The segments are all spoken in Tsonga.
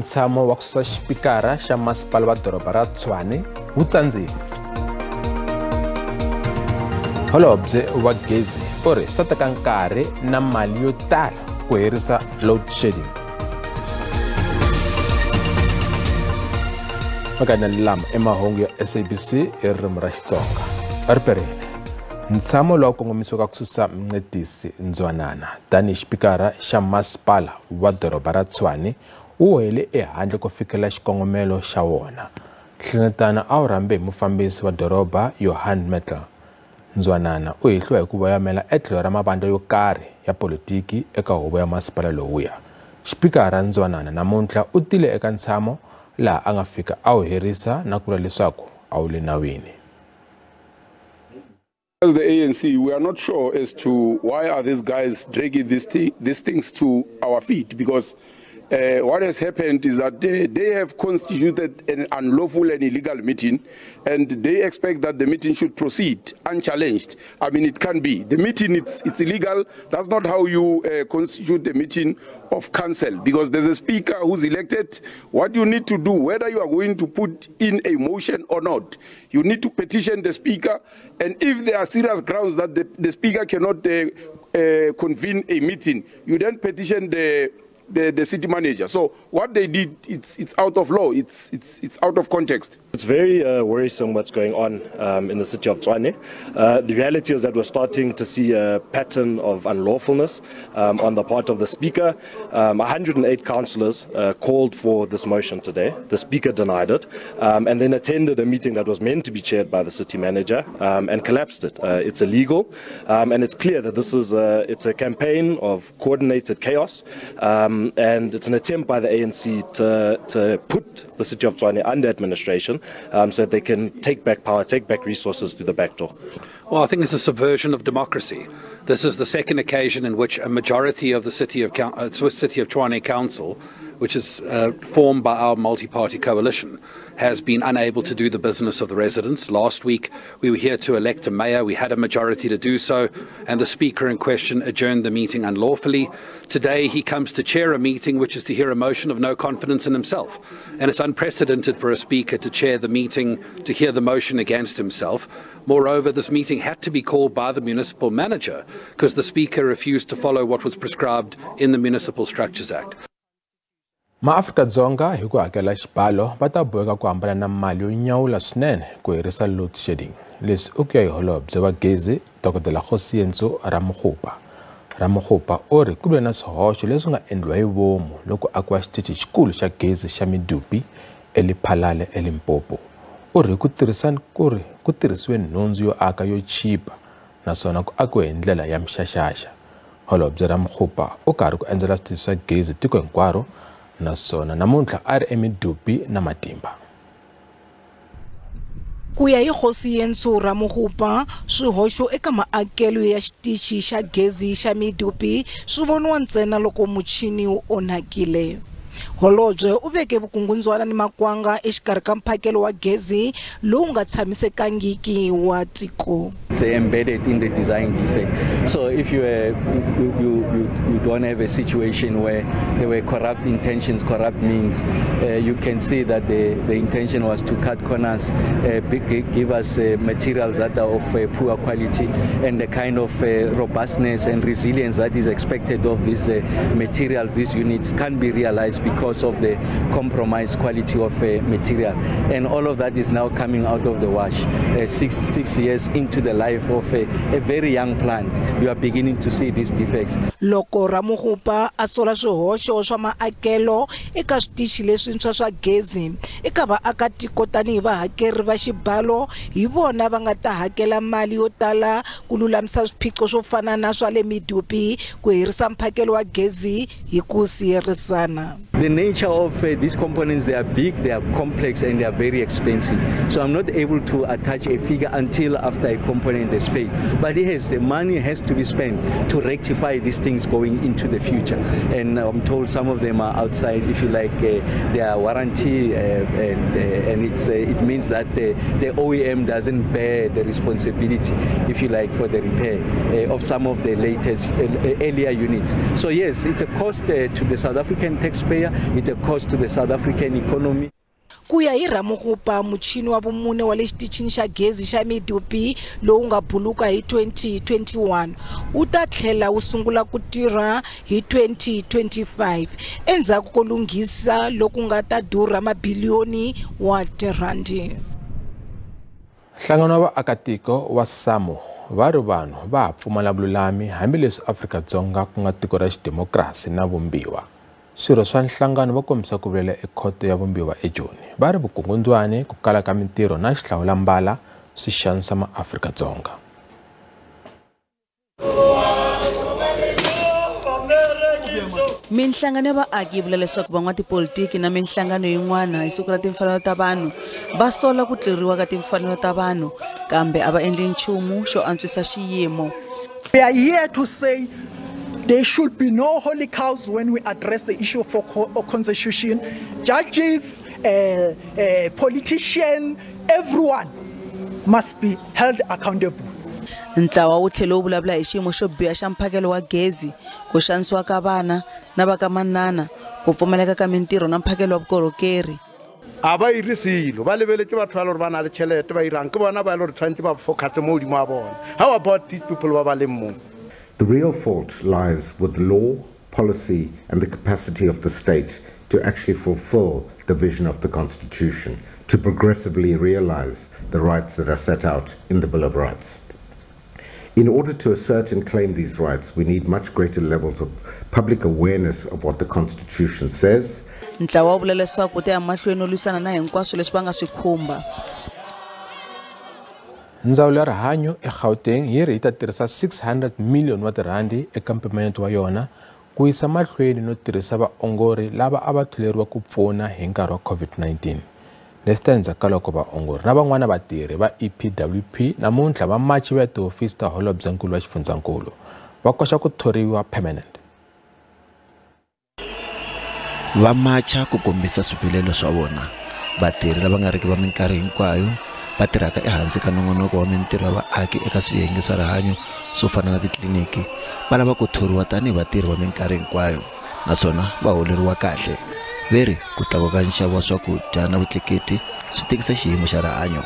Ntshamo wa ku susa xipikara xa masipala wa doroba ra Tshwane wu tsandzile. Holobye wa gezi u ri swi ta teka nkarhi na mali yo tala ku herisa load shedding. Makana lama i mahungu ya SABC hi ririmi ra Xitsonga. Riperile. Ntshamo lowu kongomisiwaka ku susa Mncedisi Ndzwanana tanihi xipikara xa masipala wa doroba ra Tshwane wu hele ehandle ko fikela xikongomelo xa wona. Nhlengeletano a wu rhambe hi mufambisi wa doroba Johan Mettler. Ndzwanana u hehliwa hi ku voyamela etlhelo ra mavandla yo karhi ya politiki eka huvo ya masipala lowuya. Xipikara Ndzwanana namuntlha u tile eka ntshamo laha a nga fika a wu herisa na ku vula leswaku a wu le nawini. As the ANC, we are not sure as to why are these guys dragging these things to our feet, because what has happened is that they have constituted an unlawful and illegal meeting, and they expect that the meeting should proceed unchallenged. I mean, it can't be. The meeting, it's illegal. That's not how you constitute a meeting of council, because there's a speaker who's elected. What you need to do, whether you are going to put in a motion or not, you need to petition the speaker, and if there are serious grounds that the speaker cannot convene a meeting, you then petition the city manager. So what they did, it's out of law, it's out of context. It's very worrisome what's going on in the city of Tshwane. The reality is that we're starting to see a pattern of unlawfulness on the part of the speaker. 108 councillors called for this motion today. The speaker denied it and then attended a meeting that was meant to be chaired by the city manager and collapsed it. It's illegal, and it's clear that this is it's a campaign of coordinated chaos. And it's an attempt by the ANC to put the city of Tshwane under administration so that they can take back power, take back resources through the back door. Well, I think it's a subversion of democracy. This is the second occasion in which a majority of the city of Tshwane Council, which is formed by our multi-party coalition, has been unable to do the business of the residents. Last week, we were here to elect a mayor. We had a majority to do so, and the speaker in question adjourned the meeting unlawfully. Today, he comes to chair a meeting, which is to hear a motion of no confidence in himself. And it's unprecedented for a speaker to chair the meeting to hear the motion against himself. Moreover, this meeting had to be called by the municipal manager because the speaker refused to follow what was prescribed in the Municipal Structures Act. MaAfrika-Dzonga hi ku hakela xibalo va ta boheka ku hambana na mali yo nyawula swinene ku herisa load shedding. Leswi u ku ya hi holobye wa gezi Dr. Kgosientsho Ramokgopa. Ramokgopa u ri ku ve na swihoxo leswi nga endliwa hi vomu loko akiwa xitichi xikulu xa gezi xa Medupi eLephalale eLimpopo. U ri ku tirhisiwe nhundzu yo aka yo chipa naswona ku akiwe hi ndlela ya mixaxaxa. Holobye Ramokgopa u karhi ku endzela switichi swa gezi tiko hinkwaro naswona namuntlha a ri eMedupi na Matimba. Ku ya hi Kgosientsho Ramokgopa, swihoxo eka maakelo ya xitichi xa gezi xa Medupi swi voniwa ntsena loko muchini wu onhakile. Holobye u veke vukungundzwana ni makwanga exikarhi ka mphakelo wa gezi lowu nga tshamisekangiki wa tiko. It's embedded in the design defect. So if you don't have a situation where there were corrupt intentions, corrupt means, you can see that the intention was to cut corners, give us materials that are of poor quality, and the kind of robustness and resilience that is expected of these materials, these units, can't be realized because of the compromised quality of material. And all of that is now coming out of the wash. 6 years into the life of a very young plant, you are beginning to see these defects. Loko Ramokgopa a sola swihoxo swa maakelo eka switichi leswintshwa swa gezi eka vaakatiko tanihi vahakeri va xibalo, hi vona va nga ta hakela mali yo tala ku lulamisa swiphiqo swo fana na swa le Medupi ku herisa mphakelo wa gezi hi ku siyerisana. The nature of these components, they are big, they are complex, and they are very expensive. So I'm not able to attach a figure until after a component has failed. But yes, the money has to be spent to rectify these things going into the future. And I'm told some of them are outside, if you like, their warranty, and it means that the OEM doesn't bear the responsibility, if you like, for the repair of some of the latest, earlier units. So yes, it's a cost to the South African taxpayer. It's a cost to the South African economy. Ku ya hi Ramokgopa, muchini wa vumune wa le xitichini xa gezi xa Medupi lowu nga buluka hi 2021 wu ta tlhela wu sungula ku tirha hi 2025 endzhaku ko lunghisa loku nga ta durha mabiliyoni wa tirhandi. Nhlangano wa vaakatiko wa SAMU va ri vanhu va ha pfumala vululami hambileswi Afrika-Dzonga ku nga tiko ra xidemokirasi na vumbiwa. Swirho swa nhlangano va kombisa ku vilela ekhoto ya vumbiwa eJoni. Va ri vukungundzwani, ku kala ka mintirho na xihlawulambala swi xanisa maAfrika-Dzonga. Minhlangano ya vaaki yi vula leswaku van'watipolitiki na minhlangano yin'wana hi siku ra timfanelo ta vanhu va sola ku tluriwa ka timfanelo ta vanhu kambe a va endli nchumu xo antswisa xiyimo. We are here to say there should be no holy cows when we address the issue for constitution. Judges, politicians, everyone must be held accountable. Ntlawa wu tlhele wu vulavula hi xiyimo xo biha xa mphakelo wa gezi, ku xanisiwa ka vana na va ka manana, ku pfumaleka ka mintirho na mphakelo wa vukorhokeri. A va iri selo, ba lebeletse batho ba le gore ba na le tšhelete ba irang ke bona ba le gore tshwanetse ba focus mo godimo ga bona. How about these people ba ba leng mo? The real fault lies with law, policy, and the capacity of the state to actually fulfill the vision of the Constitution, to progressively realize the rights that are set out in the Bill of Rights. In order to assert and claim these rights, we need much greater levels of public awareness of what the Constitution says. Ntlawa wu vula leswaku ta ya mahlweni no lwisana na hinkwaswo leswi va nga swi khumba. Ndzawulo ya rihanyo eGauteng yi ri yi ta tirhisa 600 million wa tirhandi eka mpimanyeto wa yona ku yisa mahlweni no tirhisa vaongori lava a va tholeriwa ku pfuna hi nkarhi wa COVID-19. Leswi ta endzhaku ka loko vaongori na van'wana vatirhi va EPWP namuntlha va machi va ya tihofisi ta holobyenkulu wa xifundzankulu va koxa ku thoriwa permanent. Va macha ku kombisa swivilelo swa vona. Vatirhi lava nga riki va minkarhi hinkwayo va tirhaka ehansi ka nongonoko wa mintirho ya vaaki eka swiyenge swa rihanyo swo fana na titliliniki va lava ku thoriwa tanihi vatirhi va minkarhi hinkwayo naswona va holeriwa kahle. Veri ku tlakuka nxavo wa swakudya na vutleketli swi tikisa xiyimo xa rihanyo.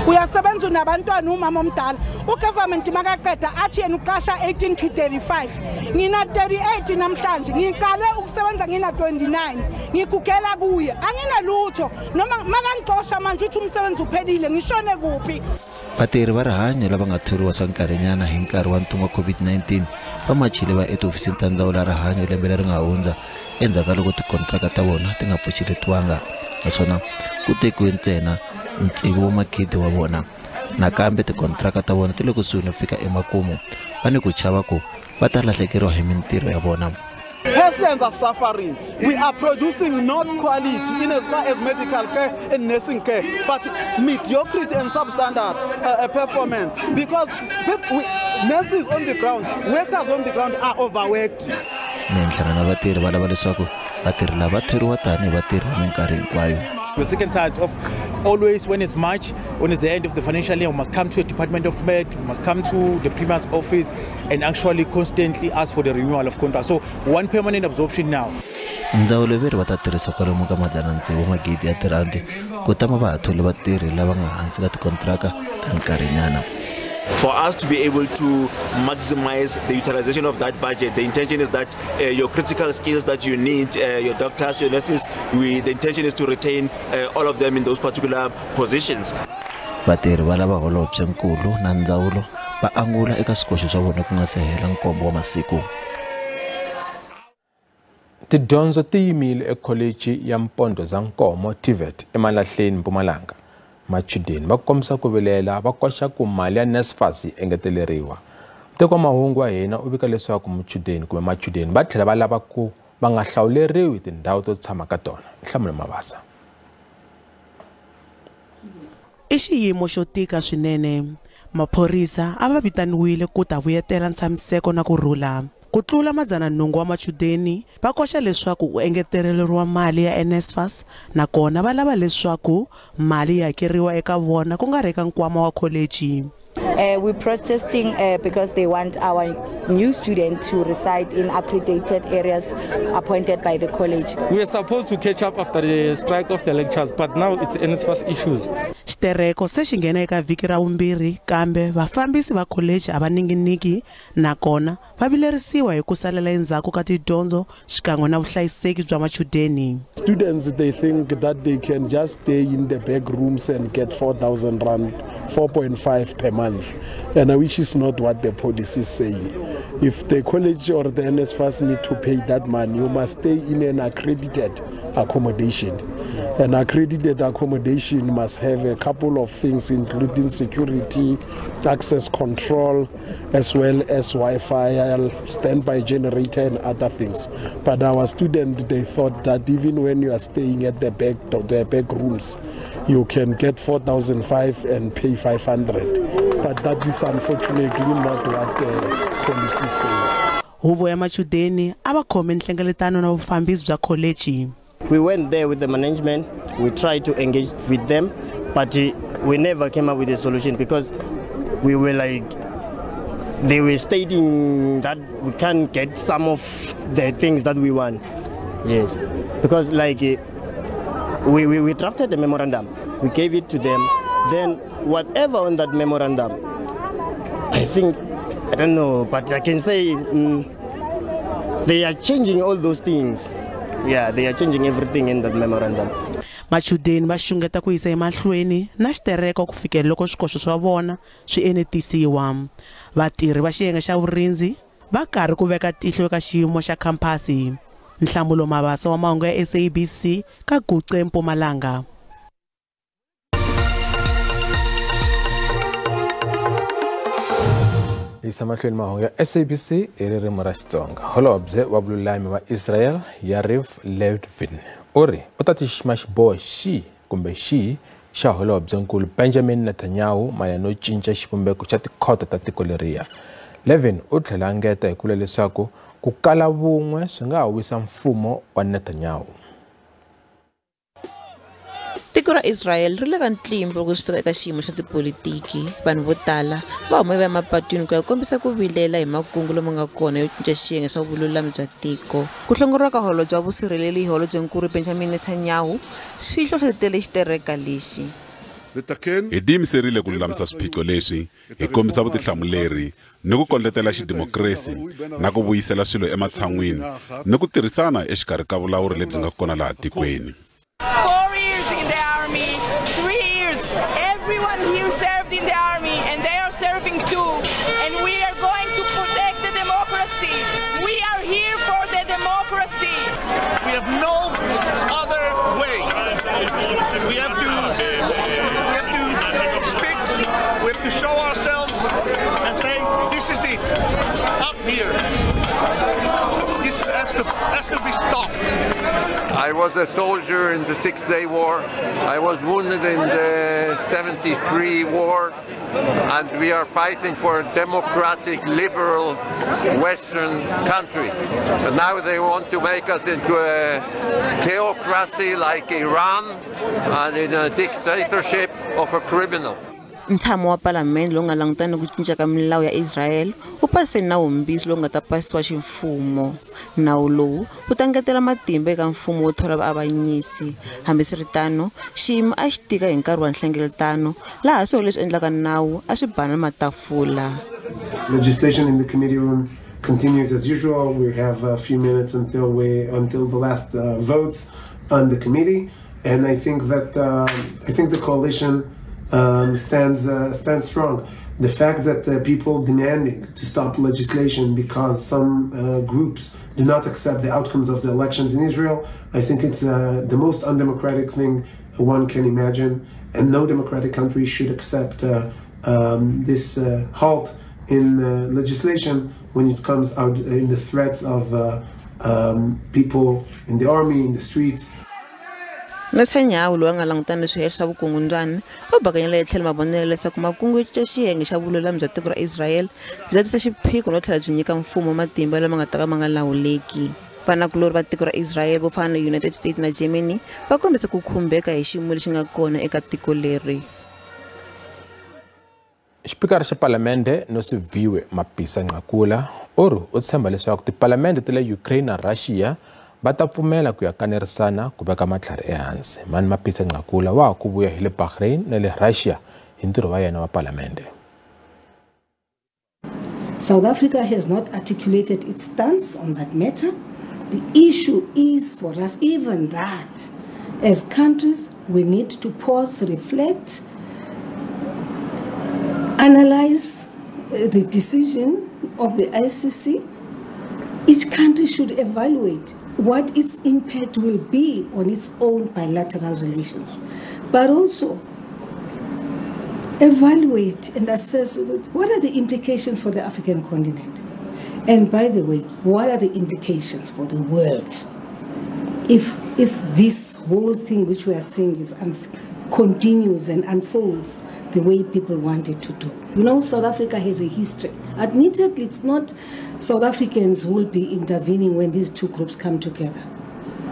Uyasebenza unabantwana umama omdala, ugovernment makaqeda athi yena uqasha 18 to 35, ngina 38 namhlanje, ngiqale ukusebenza ngina 29, ngigugela kuye anginalutho noma makangixosha manje uthi umsebenzi uphelile ngishone kuphi. Vatirhi va rihanyo lava nga thoriwa swa nkarhinyana hi nkarhi wa ntungu wa COVID-19 va machile va etihofisini ta ndzawulo ya rihanyo lembe leri nga hundza endzhaku ka loko tikontraka ta vona ti nga pfuxeletiwanga naswona ku tekiwe ntsena ntsevu wa magidi wa vona. Nakambe tikontraka ta vona ti le kusuhi no fika emakumu, va ni ku chava ku va ta lahlekeriwa hi mintirho ya vona. Patients are suffering. We are producing not quality in as far as medical care and nursing care, but mediocrity and substandard performance, because nurses on the ground, workers on the ground are overworked. Minhlangano ya vatirhi va lava leswaku vatirhi lava thoriwa tanihi vatirhi va minkarhi hinkwayo. We're sick and tired of always when it's March, when it's the end of the financial year, we must come to the Department of Med, we must come to the Premier's office and actually constantly ask for the renewal of contract. So one permanent absorption now. Ndzawulo veri va ta tirhisa kwalomu ka 600 magidi ya tirhandi ku tama va ha tholi vatirhi lava nga hansi ka tikontraka ta nkarhinyana. For us to be able to maximize the utilization of that budget, the intention is that your critical skills that you need, your doctors, your nurses, the intention is to retain all of them in those particular positions. Vatirhi va lava holobyenkulu na ndzawulo va angula eka swikoxo swa vona ku nga se hela nkombo wa masiku. Tidyondzo ti yimile ekholeji ya Mpondo za Nkomo TVET eMalahleni, Mpumalanga. Machudeni va kombisa ku vilela va koxa ku mali ya NSFAS yi engeteleriwa. Muteki wa mahungu wa hina u vika leswaku muchudeni kumbe machudeni va tlhela va lava ku va nga hlawuleriwi tindhawu to tshama ka tona. Nhlamulo Mabasa. I xiyimo xo tika swinene. Maphorisa a va vitaniwile ku ta vuyetela ntshamiseko na ku rhula. Ku tlula 800 wa machudeni va koxa leswaku ku engeteleriwa mali ya NSFAS nakona va lava leswaku mali yi hakeriwa eka vona ku nga ri eka nkwama wa kholeji. We're protesting because they want our new student to reside in accredited areas appointed by the college. We are supposed to catch up after the strike of the lectures, but now it's NSFAS issues. Xitereko se xi nghena eka vhiki ra vumbirhi kambe vafambisi va college a va ninginiki nakona va vilerisiwa hi ku salela endzhaku ka tidyondzo xikan'we na vuhlayiseki bya machudeni. Students, they think that they can just stay in the back rooms and get 4,000 rand, 4.5 per month, and which is not what the policy is saying. If the college or the NSFAS need to pay that money, you must stay in an accredited accommodation. An accredited accommodation must have a couple of things, including security, access control, as well as Wi-Fi, standby generator, and other things. But our students, they thought that even when you are staying at the back rooms, you can get 4,500 and pay 500. But that is unfortunately not what the policy is saying. Huvo ya machudeni a va khome nhlengeletano na vufambisi bya college. We went there with the management, we tried to engage with them, but we never came up with a solution because we were like, they were stating that we can't get some of the things that we want. Yes, because like we drafted the memorandum, we gave it to them, then whatever on that memorandum, I think, I don't know, but I can say they are changing all those things. Yeah, they are changing everything in that memorandum. Machudeni va xungeta ku yisa emahlweni na xitereko ku fikela loko swikoxo swa vona swi enetisiwa. Vatirhi va xiyenge xa vurindzi va karhi ku veka tihlo eka xiyimo xa khampasi. Nhlamulo Mabasa wa mahungu ya SABC ka Guxe, Mpumalanga. Yisa mahlweni mahungu ya SABC hi ririmi ra Xitsonga. Holobye wa vululami wa Israel Yariv Levin u ri u ta xixima xiboho xi kumbe xi xa holobyenkulu Benjamin Netanyahu mayelana no cinca xivumbeko xa tikhoto ta tiko leriya. Levin u tlhela a ngeta hi ku vula leswaku ku kala vun'we swi nga ha wisa mfumo wa Netanyahu. Tiko ra Israel ri le ka ntlimbo loko swi fika eka xiyimo xa tipolitiki. Vanhu vo tala va huma va ya mapatwini ku ya kombisa ku vilela hi makungu lama nga kona yo cinca xiyenge swa vululami bya tiko. Ku hlongoriwa ka holobye wa vusirheleri hi holobyenkulu Benjamin Netanyahu swi hlohletele xitereka lexi. Hi tiyimiserile ku lulamisa swiphiqo leswi, hi kombisa vutihlamuleri ni ku kondletela xidemokirasi na ku vuyisela swilo ematshan'wini ni ku tirhisana exikarhi ka vulawuri lebyi nga kona laha tikweni. 4 years in the army, 3 years, everyone here served in the army and they are serving too, and we are going to protect the democracy. We are here for the democracy. We have no other way. We have to speak, we have to show ourselves and say this is it, up here. This has to be stopped. I was a soldier in the 6-Day War. I was wounded in the 73 war, and we are fighting for a democratic, liberal, Western country. And now they want to make us into a theocracy like Iran and in a dictatorship of a criminal. Ntshamo wa palamende lowu nga langutana ku cinca ka milawu ya Israel wu pase nawumbisi lowu nga ta pasiwa ximfumo. Nawu lowu wu ta ngetela matimba eka mfumo wo thola vaavanyisi. Hambiswiritano, xiyimo a xi tika hi nkarhi wa nhlengeletano laha swilo leswi endlaka nawu a swi bana matafula. Legislation in the committee room continues as usual. We have a few minutes until the last votes on the committee, and I think that the coalition stands strong. The fact that people demanding to stop legislation because some groups do not accept the outcomes of the elections in Israel, I think it's the most undemocratic thing one can imagine, and no democratic country should accept this halt in legislation when it comes out in the threats of people in the army, in the streets. Netanyahu loyi a nga langutana ni swihehlo swa vukungundzwana u bakanyela etlhelo mavonelo leswaku makungu yo cinca xiyenge xa vululami bya tiko ra Israel byi tisa xiphiqo no tlhela byi nyika mfumo matimba lama nga ta ka ma nga lawuleki. Vanakulori va tiko ra Israel vo fana na United States na Germany va kombise ku khumbeka hi xiyimo lexi nga kona eka tiko leri. Xipikara xa Palamende Nosiviwe Mapisa-Nqakula u ri u tshemba leswaku tipalamende ta le Ukraine na Russia va ta pfumela ku ya kanerisana ku veka matlhari ehansi. Mani Mapisa-Nqakula wa ha ku vuya hi le Bahrain na le Russia hi ntirho wa yena wa palamende. South Africa has not articulated its stance on that matter. The issue is for us, even that, as countries, we need to pause, reflect, analyze the decision of the ICC. Each country should evaluate what its impact will be on its own bilateral relations, but also evaluate and assess what are the implications for the African continent. And by the way, what are the implications for the world if this whole thing which we are seeing is continues and unfolds the way people want it to do. You know, South Africa has a history. Admittedly, it's not South Africans who will be intervening when these two groups come together.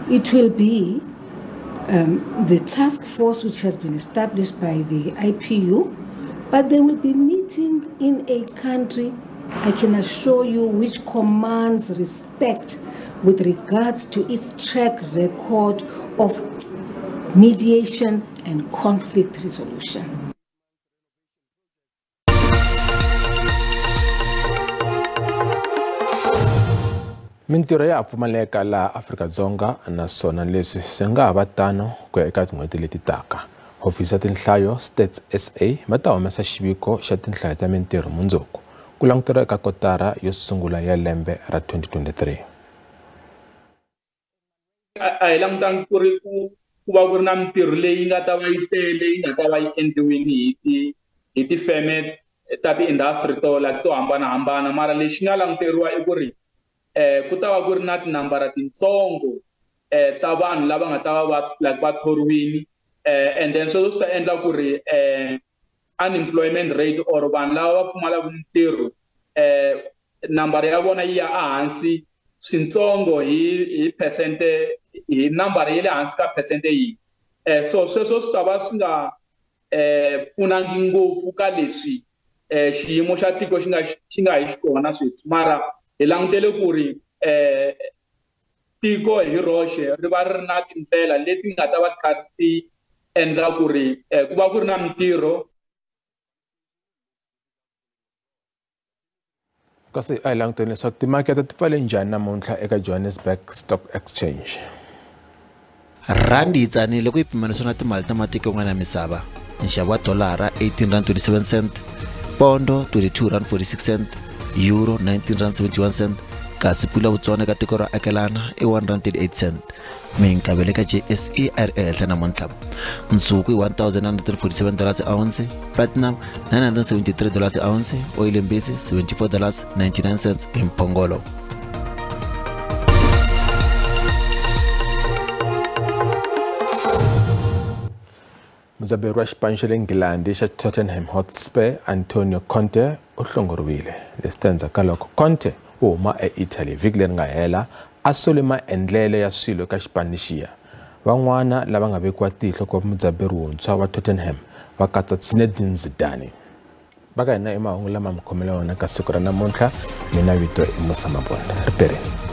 It will be the task force which has been established by the IPU, but they will be meeting in a country, I can assure you, which commands respect with regards to its track record of mediation and conflict resolution. Mintirho ya pfumaleka laha Afrika-Dzonga naswona leswi swi nga ha va tano ku ya eka tin'hweti leti taka. Hofisi ya Tinhlayo Stats SA va ta humesa xiviko xa tinhlayo ta mintirho mundzuku ku languteriwa eka kotara yo sungula ya lembe ra 2023. A hi langutangi ku ri ku va ku ri na mintirho leyi nga ta va yi tele yi nga ta va yi endliwini hi tifeme ta ti-industry to like to hambanahambana, mara lexi nga languteriwa i ku ri ku ta va ku ri na tinambara tintsongo ta vanhu lava nga ta va like va thoriwini, and then sweswo swi ta endla ku ri unemployment rate or vanhu lava va pfumalaka mintirho nambara ya vona yi ya ehansi swintsongo hi percent, hi nambara ya le hansi ka percent yin'we. So sweswo swi ta va swi nga pfunangi ngopfu ka leswi xiyimo xa tiko xi nga hi xikona sweswi, mara hi langutele ku ri tiko hi roxe ri va ri ri na tindlela leti nga ta va kha ti endla ku ri ku va ku ri na mintirho. Kasi a hi languteni leswaku timakete ti pfale njhani namuntlha eka Johannesburg Stock Exchange. Randi yi tsanile ku yi pimanisiwa na timali ta matiko yan'wana ya misava. Nxavo wa dolara R18.27, pondo R22.46, euro R19.71, kasi pula Botswana ka tiko ro akelana i R1.38. Minkavelo eka JSE a ri ehenhla namuntlha. Nsuku i $1,947 ounce, platinum $973 ounce, oil mbisi $74.99 hi mphongolo. Mudzaberi wa xipano xa le Nghilandhi xa Tottenham Hotspur Antonio Conte u hlongoriwile. Leswi ta endzhaku ka loko Conte u huma eItaly vhiki leri nga hela a sole maendlelo ya swilo eka xipano lexiya. Van'wana lava nga vekiwa tihlo ku va mudzaberi wuntshwa wa Tottenham va katsa Zinedine Zidane. Va ka hina i mahungu lama mi khomela wona ka siku ra namuntlha. Mina vito i Musa Mabunda. Riperini.